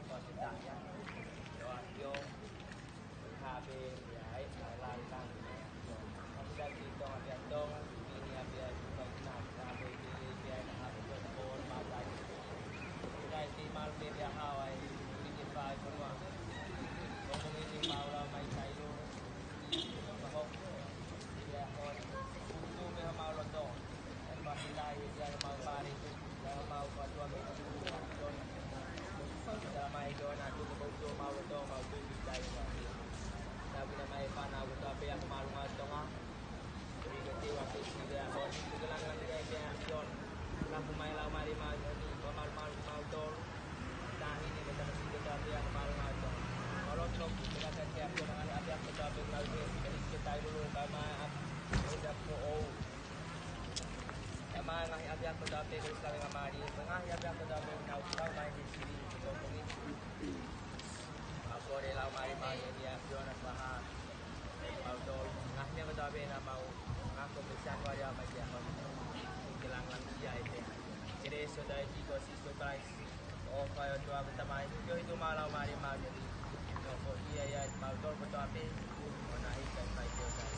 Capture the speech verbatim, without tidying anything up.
Ko se taha ia. Yo a yo. Ha pe ia e, ha la la. Aku da ki Tonga pea Tonga, ki ni a pea ki Tonga, ha pe ki ni pea na ha pe ko ko ma kai. Aku da ki mal pe pea ha wa e, ki ni ke fai ko noa. Ko mo ni ni mau la mai kai lo. Ko mo. Ia ko. Utu me mau lo to. Pasi lai ia mau pari. Mau mau kua tua me. Tala mai ki ona tuku koutou mau loto mau tuku ki tai ua. Tau kina mai pana au kotoa pē ʻa e mālunga ʻo Tonga. Ui ko te ua pē si vea ko ni tuku langilangi ia pē ʻa Fiona. Laku mai lau mali mau ia ni ko malu malu mau tolu. Tahi ni ko tama si kotoa pē ʻa e mālunga ʻo Tonga. Ko loto ku te kata te ʻa Fiona ngaahi ʻapiako kotoa pē kau te. Kali ke tai lulu kau mai ʻa. Ko te ʻapiako ʻo. ʻE mai ngaahi ʻapiako kotoa pē ko Sikalenga Mali, ko e ngaahi ʻapiako kotoa pē nau kau mai ki Sili, ki Tonga ni. ʻA ko e lau mai mai e ia Fiona Faha, mau tolu, ngaahi meʻa kotoa pē naʻa mau, ngaahi ko me Sianuari ʻa mai ki ʻaho ni. Ke langilangiʻia e te. Keleso tae ki ko Siso Kalaisi. ʻO fai ʻo tua me tamai, ke ʻohi tu mau lau mai mai ni. Nofo ia ia mau tolu kotoa pē, ʻo na hika fai ke o tai.